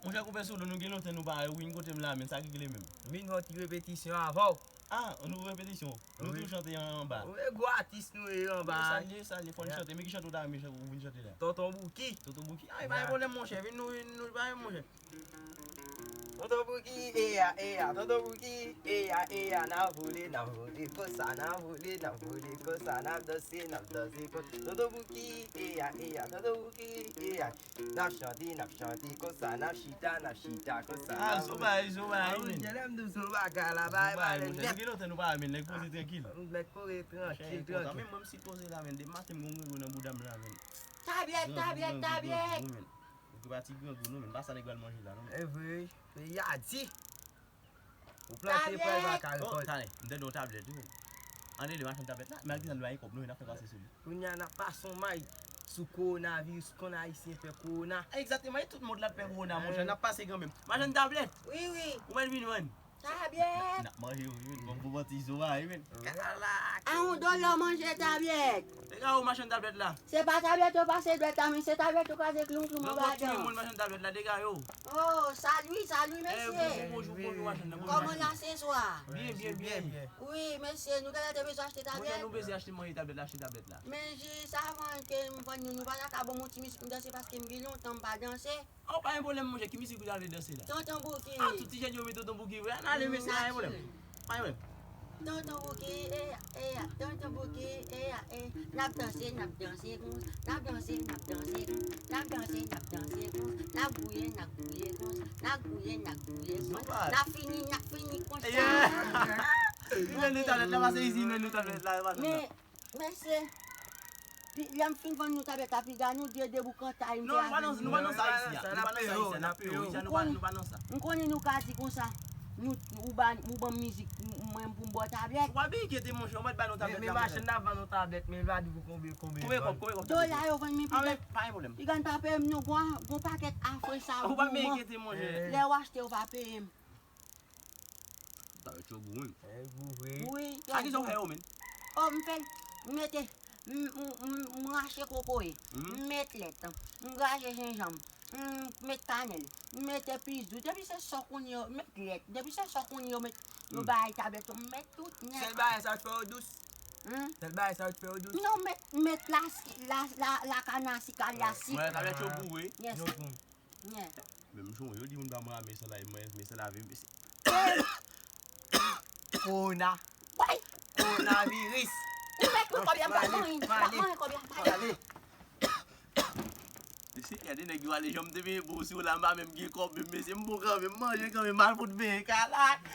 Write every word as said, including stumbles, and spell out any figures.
Monchè, koupe sou nou, nou gen lontan nou pa wè, ou vin kote m la, men sa ki rele menm? Vin fè yon ti repetisyon avè w. Ah, nou repetisyon. Nou tou chante anba. Wi, gwo atis nou ye anba. Salye, salye, fò n chante. Men ki chante ou ta renmen ou vin chante la? Tonton Bouki. Tonton Bouki? Ah, e pa gen pwoblèm, monchè. Vin nou, vin nou, pa gen monchè. Tonton Bouki, eya, eya, Tonton Bouki, eya, eya, n ap vole, n ap vole konsa, n ap vole, n ap vole konsa, n ap danse, n ap danse konsa. Tonton Bouki, eya, eya, Tonton Bouki, eya. N ap chante, n ap chante konsa, n ap chita, n ap chita konsa. Ah, zo bagay, zo bagay, men. Jèlèm di zo bagay la, bagay, bagay nèt. Nou gen lontan nou pa wè, men nèg poze trankil. Nèg poze trankil, trankil. Men mwen m sipoze la, men, depi maten m gon grangou nan bouda m la, men. Tabyèt, tabyèt, tabyèt. Ou ki pati grangou, non, men. Pa sa nèg pral manje la, non, men. E vre, peyi a di. Ou plante pral pa ka rekòlte. Talè, m tande yon tablèt, wi. Ann rele machann tablèt la, malgre sa nou pa gen kòb, non, n ap fè pase sou li. Kounye a n ap pase yon may sou kowonaviris, konn Ayisyen pè kowona. Egzakteman, e tout mond la pè kowona, monchè, n ap pase kanmenm. Machann tablèt! Wi, wi. Ou mèt vin jwenn. Tabyèt! N ap manje, wi, men. Bon, bon, bon, ti zo a, wi, men. Kalak! A yon dola manje tabyèt! Dega ou machann tablèt la. Se pa tablèt yo pase dwèt la, men se tablèt yo kraze kloum kloum anba dan. Donk, yon timoun machann tablèt la, dega yo. Oh, salut, salut, mesye. Bonjou, bonjou, machann nan. Kòman la se swa? Byen, byen, byen. Wi, mesye, nou genlè te bezwen achte tablèt. Monchè, nou bezwen achte manje tablèt la, achte tablèt la. Men jis avan ke m vann nou, nou pa ta ka ban m yon ti mizik m danse paske m gen lontan m pa danse. Oh, pa gen pwoblèm, monchè, ki mizik ou ta vle danse la? Tonton Bouki. Ah, tout ti jèn yo renmen Tonton Bouki vre. Ann ale, mesye, pa gen pwoblèm. Pa gen pwoblèm. Tonton Bouki, eya, eya, Tonton Bouki, eya, e. N ap danse, n ap danse konsa. N ap danse, n ap danse konsa. N ap danse, n ap danse konsa. N ap gouye, n ap gouye konsa. N ap gouye, n ap gouye konsa. N ap fini, n ap fini konsa. Li jwenn nou tablèt la, pase isit, li jwenn nou tablèt la, pase la. Men, mesye, pi, lè m fin vann nou tablèt la, piga nou di e deboukantay m fè avè nou. Non, nou pa nan sa isi a. Nou pa nan sa isi a, n ap peye w isi a, nou pa, nou pa nan sa. M konnen nou ka di konsa, nou, ou ba, ou ban m mizik, m, mwen pou m ba w tablèt. Ou pa byen enkyete, monchè, ou mèt ba nou tablèt la, monchè. Men machann nan vann nou tablèt, men l pa di pou konbyen, konbyen l vann. Konbyen kòb, konbyen kòb? Dola yo vann, men piga. Ah, men pa gen pwoblèm. Piga n pa peye m non, gon, gon pakèt afre sa. Ou pa byen enkyete, monchè. Lè w achte, ou pa peye m. Tablèt yo gou, wi. E gou vre. Wi, yo gou. A ki sa w fè yo, men? Oh, m fè, m mete, m, m, m, m rache kokoye, m met lèt, m graje jenjanm, m met kanèl, m met epis dous. Depi se sa w konnen yo met lèt. Depi se sa w konnen yo met, yo bay tablèt yo, m met tout nèt. Sèl bagay sa w fè yo dous? Hmm? Sèl bagay sa w fè yo dous? Non, m met, m met la, la, la, la kana sik, la sik. Mwen, tablèt yo gou, wi. Yes. Yo gou. Yeah. Men m sonje, yo di moun pa mwen a men san lavi, mwen men san lavi, mesye. Kowona. Woy! Kowonaviris. Ou mèt pran kòb la, m pa manje, m pa manje kòb la, m pa manje. Mesye, gade nèg yo ale, jan m te veye pou ou, si w la, m pa menm gen kòb, men mesye, m bon kanmenm, m manje kanmenm, m al fout veye, kalak.